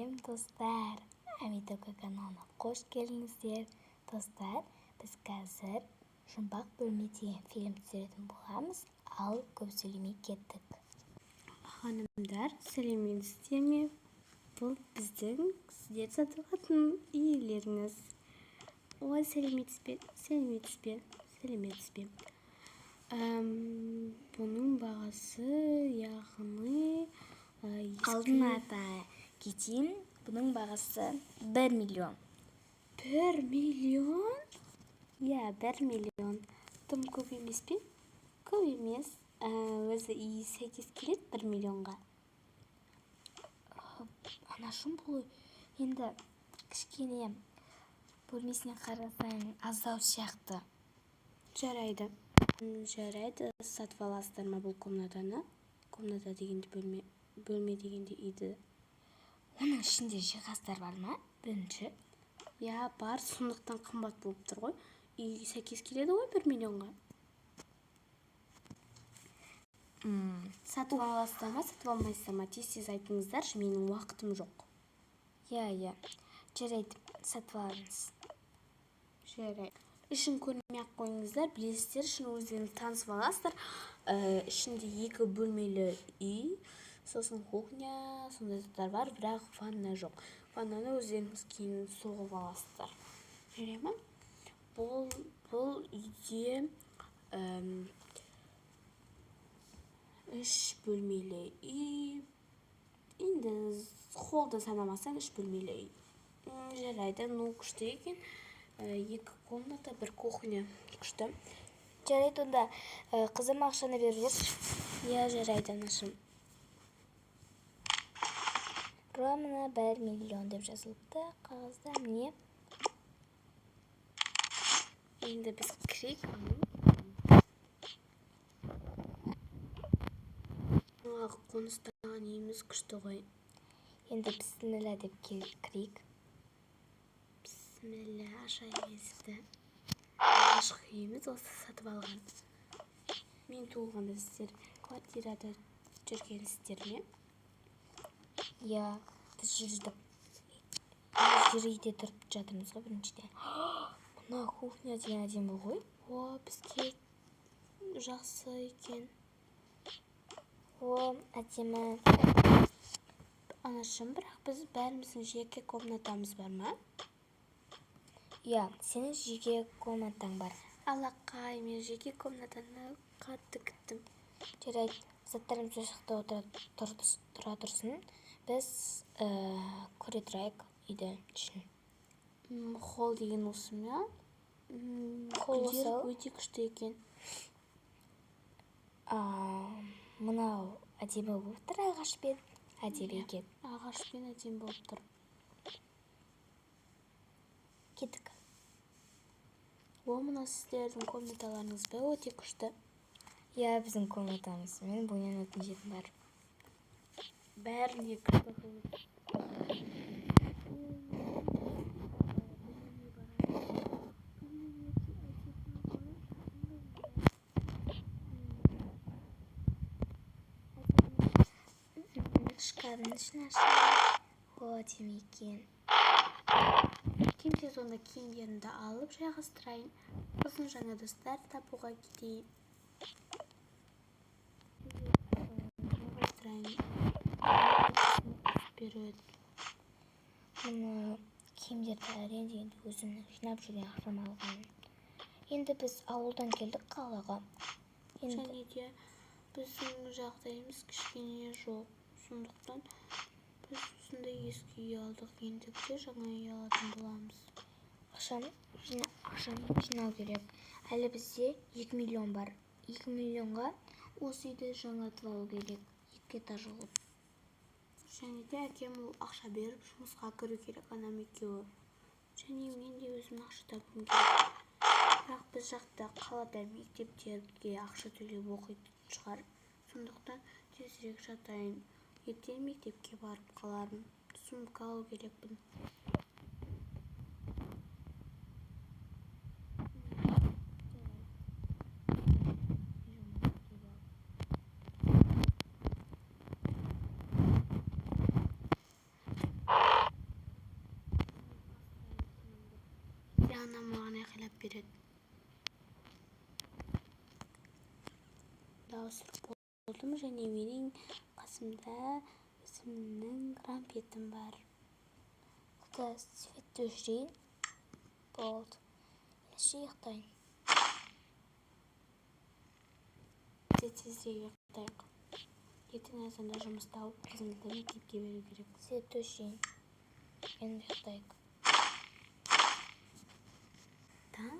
Сәлем, достар! Амитока каналына қош келдіңіздер! Достар, біз қазір «Жұмбақ бөлме» деген фильм түсіретін боламыз. Ал көп сөйлемей, кеттік. Ханымдар, сәлеметсіздер ме? Бұл біздің сіздер сатып алатын үйлеріңіз. Ой, сәлеметсіз бе, сәлеметсіз бе, сәлеметсіз бе? Бұның бағасы, яғни Алдын айта кетейін, бұның бағасы 1 миллион. 1 миллион? Иә, 1 миллион. Тым көп емес пе? Көп емес. Өзі үй сәйкес келеді 1 миллионға. Анашым, бұл енді кішкене бөлмесіне қарасаң, аздау сияқты. Жарайды. Жарайды, сатып аласыздар ма бұл комнатаны? Комната дегенде бөлме, бөлме дегенде үйді. Оның ішінде жиһаздар бар ма, бірінші? Иә, бар, сондықтан қымбат болып тұр ғой. Үй сәйкес келеді ғой 1 миллионға. Сатып аласыздар ма, сатып алмайсыздар ма? Тез тез айтыңыздаршы, менің уақытым жоқ. Иә, жарайды, сатып аламыз. Жарайды. Ішін көрмей ақ қойыңыздар, білесіздер, ішін өздеріңіз танысып аласыздар. Ішінде екі бөлмелі үй, сосын кухня, сондай заттар бар, бірақ ванна жоқ. Ваннаны өздеріңіз кейін соғып аласыздар. Жарай ма? Бұл үйде үш бөлмелі үй. Енді холлды санамасаң, үш бөлмелі үй. Жарайды, ну күшті екен. Екі комната, бір кухня. Күшті. Жарайды онда, қызым, ақшаны беріп жіберші. Иә, жарайды, анашым. Ровно 1 миллион деп жазылыпты қағазда, міне. Енді біз кірейік. Жаңа қоныстанған үйіміз күшті ғой. Енді бісміллә деп кірейік. Бісміллә, ашайық есікті. Алғашқы үйіміз осы сатып алған. Мен туылғанда сіздер квартирада жүргенсіздер ме? Иә, біз жүрдік. Жер үйде тұрып жатырмыз ғой. Біріншіден, мына кухня деген әдемі ғой. О, бізге жақсы екен. О, әдемі. Анашым, бірақ біз бәріміздің жеке комнатамыз бар ма? Иә, сенің жеке комнатаң бар. Алақай, мен жеке комнатаны қатты күттім. Жарайды, заттарымыз осы жақта тұра тұрсын, біз көре тұрайық үйді, ішін. Холл деген осы ма? Холл Гүлдер осы. өте күшті екен. А, мынау әдемі болып тұр, ағашпен әдемі екен. Ағашпен әдемі болып тұр. Кеттік. О, мынау сіздердің комнаталарыңыз ба? Өте күшті. Иә, біздің комнатамыз. Менің боянатын жерім бар. Бәріне күшті қылып. Шкафтың ішін ашайық. О, әдемі екен. Кем тез онда киімдерімді алып жайғастырайын. Сосын жаңа достар табуға кетейін. Жайғастырайын. Вперед. Мына киімдерді әрең дегенде өзімнің жинап жүрген ақшама алғанмын. Енді біз ауылдан келдік қалаға енді. Және де біздің жағдайымыз кішкене жоқ. Сондықтан біз осындай ескі үй алдық. Ендігіде жаңа үй алатын боламыз. Ақшаны жинау керек. Әлі бізде 2 миллион бар. 2 миллионға осы үйді жаңартып алу керек, екі этаж қылып. Және де әкем ол ақша беріп, жұмысқа кіру керек, анам екеуі. Және мен де өзім ақша табуым керек. Бірақ біз жақта, қалада мектептерге ақша төлеп оқитын шығар. Сондықтан тезірек жатайын. Ертең мектепке барып қалармын. Сумка алу керекпін. Ата-анам маған айқайлап береді. Ауыстырып болдым және менің қасымда өзімнің крампетім бар. Светті өшірейін. Болды. Ендеше ұйықтайын. Тезірек ұйықтайық. Ертең азанда жұмыс тауып, қызымды мектепке беру керек. Светті өшірейін. Енді ұйықтайық. Таң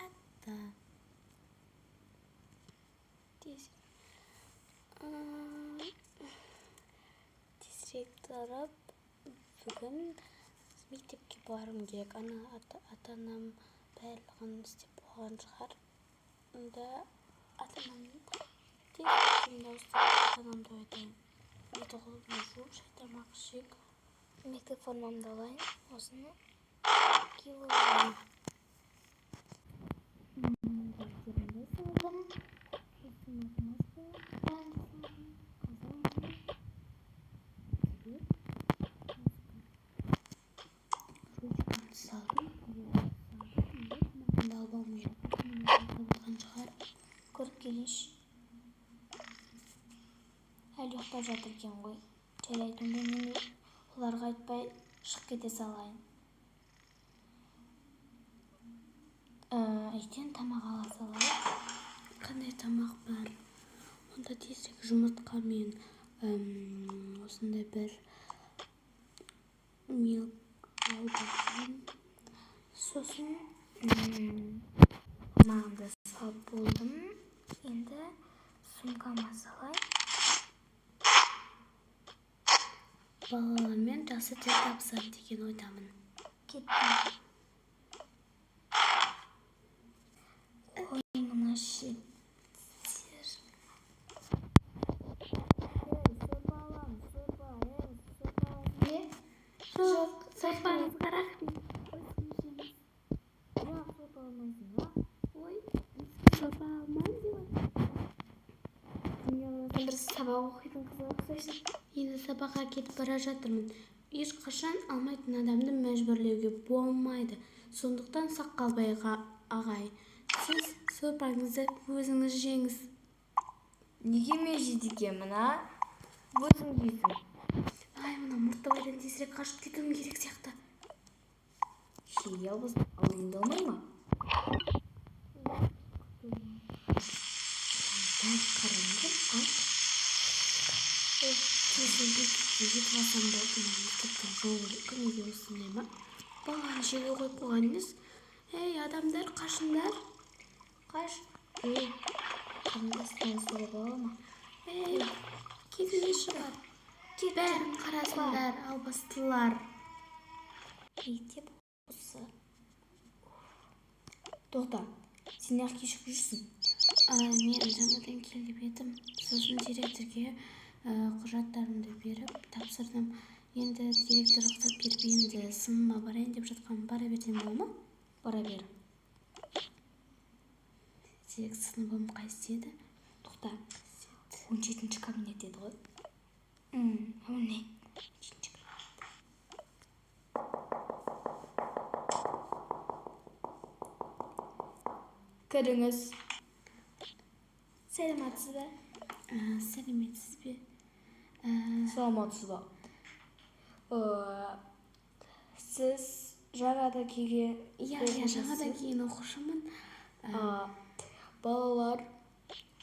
атты. Тезірек тұрып, бүгін мектепке баруым керек. Ана ата-анам барлығын істеп қойған шығар. Онда ата-анам тез киімді ауыстырып, ата-анамды оятайын. Беті қолымды жуып, шай тамақ ішейік. Мектеп формамды алайын, осыны киіп алайын. Дәптерімді салдым. Сосын математика пәнін салдым. Қазір Ручкамды салдым, салдым. Тамағымды алып алуым керек. Ата-анам шығар. Көріп келейінші. Әлі ұйықтап жатыр екен ғой. Жарайды, онда мен оларға айтпай шығып кете салайын. Үйден тамақ ала салайын. Қандай тамақ бар? Онда тезірек жұмыртқа мен осындай бір милк алып алайын. Сосын тамағымды салып болдым. Енді сумкама салайын. Балалармен жақсы тіл табысады деген ойдамын. Кеттім. Ой, мына шеттер. Сорпа аламын, сорпа, сорпа аласың бе? Жоқ, сорпаңызға рахмет. Жоқ, сорпа алмайсың ба? Ой, сорпа алмаймын деп. Сен бір сабақ оқитын қызға ұқсайсың. Енді сабаққа кетіп бара жатырмын. Ешқашан алмайтын адамды мәжбүрлеуге болмайды. Сондықтан Саққалбай ағай, сіз сорпаңызды өзіңіз жеңіз. Неге мен жейді екенмін, а? Өзің жейсің. Ай, мына мұртты тезірек қашып кетуім керек сияқты. Шеге албас, ал енді алмай ма? Қараңғы, ал. Тезірек мектепке жетіп алсам болды. Мына мектептің жолы күніге осындай ма? Баланы жерге қойып қойған емес. Ей, адамдар, қашыңдар. Қаш. Ей, қарындастан сорып ала ма? Ей, кетіңізші. Бәрін қарасыңдар, албастылар. Мектеп осы. Тоқта, сен неғып кешігіп жүрсің? Мен жаңадан келіп едім. Сосын директорге құжаттарымды беріп тапсырдым. Енді директор рұқсат беріп, енді сыныбыма барайын деп жатқанмын. Бара берсем бола ма? Бара бер. Тек сыныбым қайсы еді? Тоқта, 17-ші кабинет деді ғой. Міне. 17-ші кабинет. Кіріңіз. Сәлеметсіз бе? Сәлеметсіз бе? Саламатсыз ба? Сіз жаңадан келген Иә, иә, жаңадан келген оқушымын. Балалар,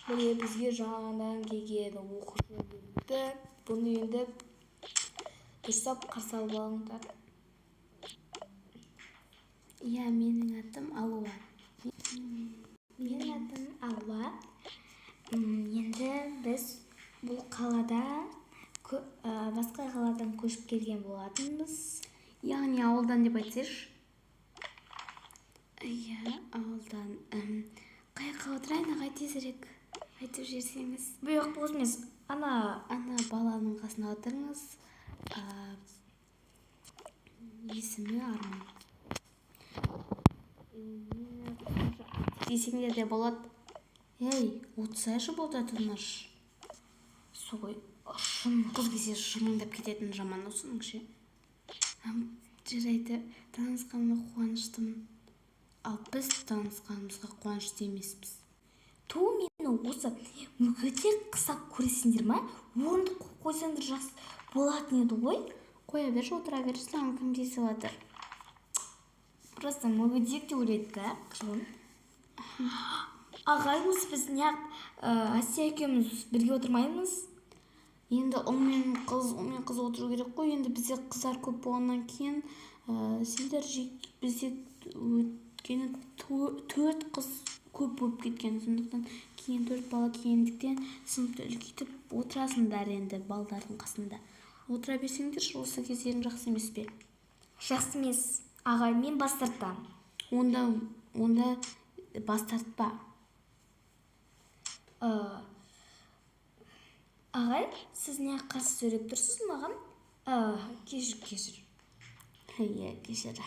міне бізге жаңадан келген оқушы келді. Бұны енді дұрыстап қарсы алып алыңдар. Иә, менің атым Алуа. Менің атым Алуа. Енді біз бұл қалада басқа қаладан көшіп келген болатынбыз. Яғни ауылдан деп айтсайшы. Иә, ауылдан. Қай жаққа отырайын, ағай, тезірек айтып жіберсеңіз. Бұл жақ бос емес. Ана Ана баланың қасына отырыңыз. Есімі Арман. Мені десеңдер де болады. Ей, отырсайшы, болды, тыныш. Солай ыршын қыз келсе жымыңдап кететін жаман осының ше. Жарайды, танысқаныма қуаныштымын. Ал біз танысқанымызға қуанышты емеспіз. Ту, мені осы мүгедек қысап көресіңдер ма? Орындық қойып қойсаңдар жақсы болатын еді ғой. Қоя берші, отыра берші, саған кім тиісіп жатыр? Просто мүгедек деп ойлайды да қызым. Ағай, осы біз неғып Әсия екеуміз бірге отырмаймыз? Енді ұл мен қыз, ұл мен қыз отыру керек қой. Енді бізде қыздар көп болғаннан кейін сендер бізде өткені 4 қыз көп болып кеткен. Сондықтан кейін 4 бала келгендіктен сыныпты үлкейтіп отырасыңдар енді балдардың қасында. Отыра берсеңдерші, осы кездерің жақсы емес пе? Жақсы емес, ағай, мен бас тартамын. Онда бас тартпа. Ағай, сіз не қарсы сөйлеп тұрсыз маған? Кешір, кешір. Иә, кешір.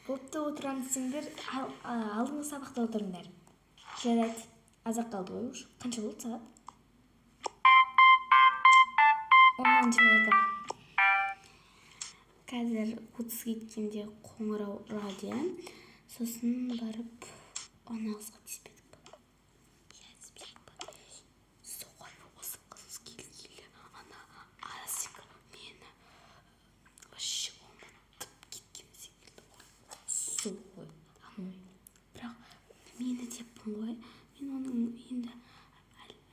Бопты, отырамын десеңдер, алдыңғы сабақта отырыңдар. Жарайды, аз-ақ қалды ғой уже. Қанша болды сағат? 10:22. Қазір 30 кеткенде қоңырау ұрады, иә? Сосын барып ана қызға тиіспедік па? Иә, тиіспедік па? Соған осы қыз келгелі ана Асик мені вообще ұмытып кеткен секілді ғой. Су ғой. Бірақ мені деппін ғой. Мен оның енді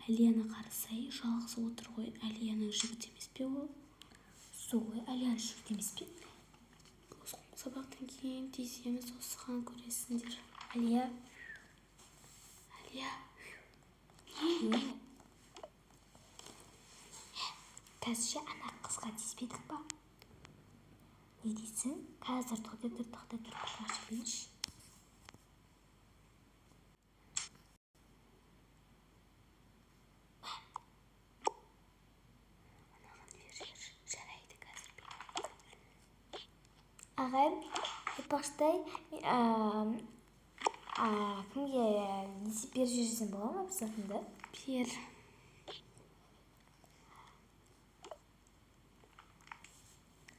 Әлияны қарасай, жалғыз отыр ғой. Әлияның жігіті емес пе ол? Су ғой, Әлияның жігіті емес пе? Осы сабақтан кейін тиісеміз, осыған көресіңдер. Әлия. Әлия. Не? Қазірше ана қызға тиіспедік па? Не дейсің? Қазір тоқтай тұр, тоқтай тұр, тоқтай жіберейінші. Жарайды, қазір. Ағай, айтпақшыдай, кімге несіп беріп жіберсем бола ма абзатымды? Бер.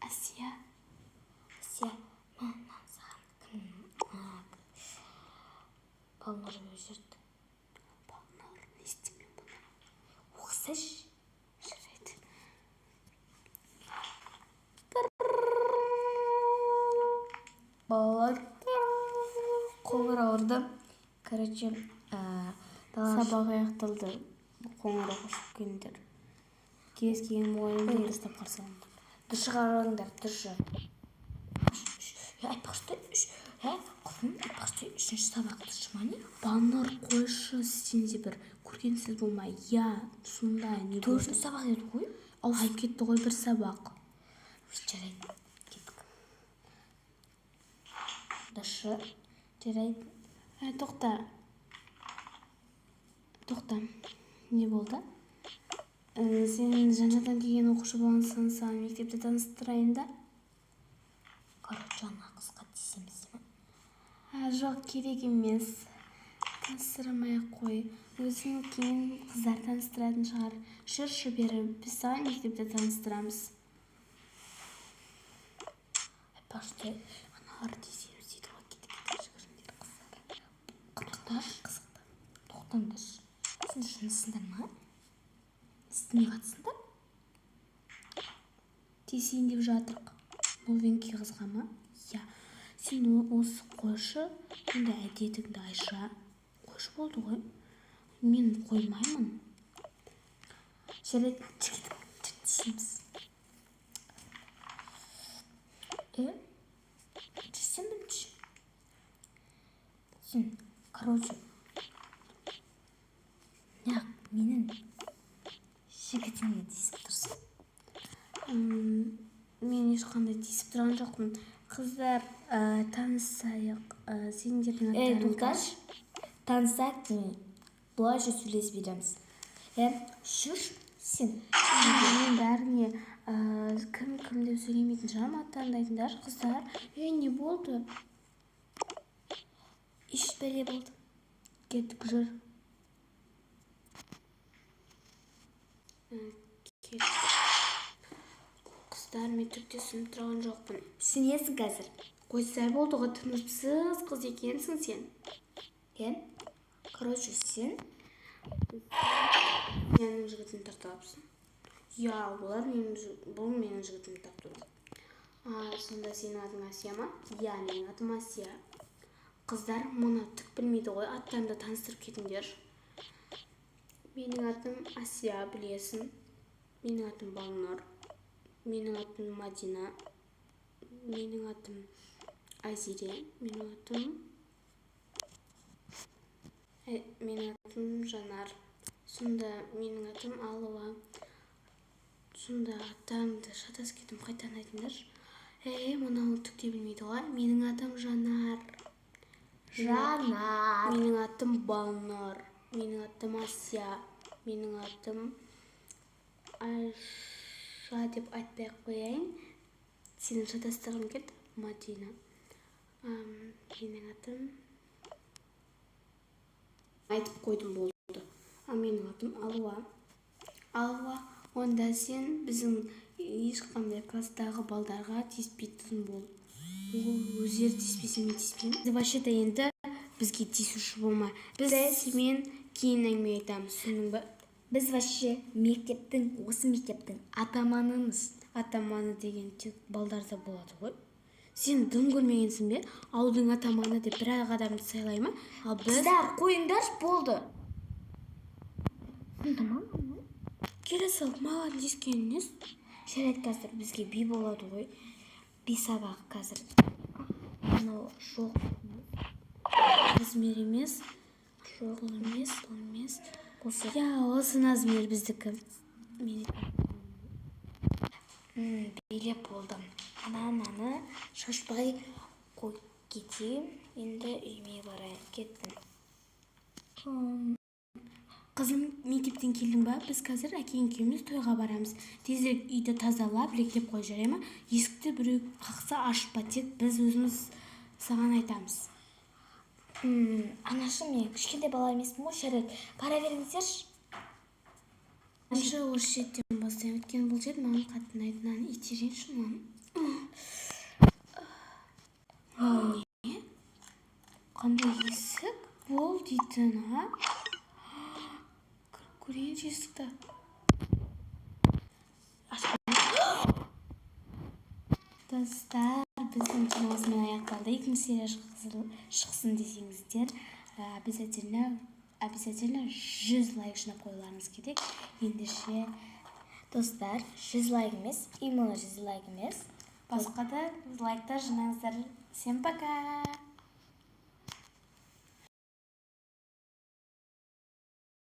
Әсия. Әсия, мә, мынаны саған кім, Балнұр беріп жіберді. Балнұр, не істеймін мен бұны? Оқысайшы. Жарайды. Балалар, қоңырау ұрды. Короче, Сабақ аяқталды. Қоңырау қосып келіңдер. Кез келген мұғалімді дұрыстап қарсы алыңдар. Дұрыс шығарыңдар, дұрыс. Айтпақшы, құлым, айтпақшы, үшінші сабақ дұрыс ма не? Балнұр, қойшы, сен де бір көргенсіз болма. Иә, сонда не болды? Төртінші сабақ еді ғой. Ауысып кетті ғой бір сабақ. Жарайды, кеттік. Дұрыс, жарайды. Тоқта. Тоқта. Не болды? Сен жаңадан келген оқушы болғансың, саған мектепте таныстырайын да? Короче, ана қызға тиісеміз дей ма? Жоқ, керек емес. Таныстырмай ақ қой. Өзің кейін қыздар таныстыратын шығар. Жүрші бері, біз саған мектепте таныстырамыз. Айтпақшы, Аналар тиісеміз дейді ғой, кеттік, кеттік, жүгіріңдер қыздар. Тоқтаңдаршы, қызықты. Тоқтаңдаршы. Сендер жындысыңдар ма? Істемей жатсыңдар? Тиісейін деп жатырық. Новенький қызға ма? Иә. Сен осы қойшы, ондай әдетіңді, Айша. Қойшы болды ғой. Мен қоймаймын. Жарайды, жігіт, тиісеміз. Тиісем бірінші. Сен, короче, неғып менің жігітіме тиісіп тұрсың? Мен ешқандай тиісіп тұрған жоқпын. Қыздар, танысайық. Сендердің аттарың кім? Тоқташы. Танысайық демей, былайша сөйлесіп береміз. Жүрші, сен. Мен бәріне кім кім деп сөйлемейтін шығармын, аттарыңды айтыңдаршы, қыздар. Не болды? Үш бәле болды. Кеттік, жүр. Кеттік. Қыздар, мен түк те түсініп тұрған жоқпын. Түсінесің қазір. Қойсай, болды ғой, тынымсыз қыз екенсің сен. Иә, короче, сен Сенің жігітін тартып алыпсың. Иә, олар менің бұл менің жігітімді тартып отыр. А, сонда сенің атың Әсия ма? Иә, менің атым Әсия. Қыздар, мұны түк білмейді ғой, аттарыңды таныстырып кетіңдер. Менің атым Әсия, білесің. Менің атым Балнұр. Менің атым Мадина. Менің атым Айзере. Менің атым Жанар. Сонда менің атым Алуа. Сонда аттарыңды шатасып кеттім, қайтадан айтыңдаршы. Ей, мынау түк те білмейді ғой. Менің атым Жанар. Жанар. Менің атым Балнұр. Менің атым Асия. Менің атым Айша деп айтпай ақ қояйын, сені шатастырғым келді. Мадина. Менің атым, айтып қойдым, болды. А, менің атым Алуа. Алуа, онда сен біздің ешқандай класстағы балдарға тиіспейтін бол. Ол өздері тиіспесе, мен тиіспеймін вообще-то. Енді бізге тиісуші болма, біз сенімен кейін әңгіме айтамыз, түсіндің ба? Біз вообще мектептің, осы мектептің атаманымыз. Атаманы деген тек балдарда болады ғой. Сен дым көрмегенсің бе? Ауылдың атаманы деп бір ақ адамды сайлай ма? Ал біз Қыздар, қойыңдаршы, болды. Келе салып маған тиіскенің несі? Жарайды, қазір бізге би болады ғой, би сабағы қазір. Мынау жоқ. Размер емес. Жоқ. Бұл емес, бұл емес. Осы. Иә, осы размер біздікі. Мен Билеп болдым. Ананы шашпай қойып кетейін. Енді үйіме барайын, кеттім. Қызым, мектептен келдің ба? Біз қазір әкең екеуміз тойға барамыз. Тезірек үйді тазалап, реттеп қой, жарай ма? Есікті біреу қақса, ашпа, тек біз өзіміз саған айтамыз. Анашым, мен кішкентай бала емеспін ғой. Жарайды, бара беріңіздерші. Бірінші осы шеттен бастаймын, өйткені бұл жер маған қатты ұнайды. Мынаны итерейінші, мынаны. Мынау не? Қандай есік бұл дейтін, а? Кіріп көрейінші есікті. Ашпай. Достар, біздің кино осымен аяқталды. Екінші серия шықсын десеңіздер, обязательно 100 лайк жинап қоюларыңыз керек. Ендеше, Достар, 100 лайк емес, именно 100 лайк емес. Басқа да лайктар жинаңыздар. Всем пока!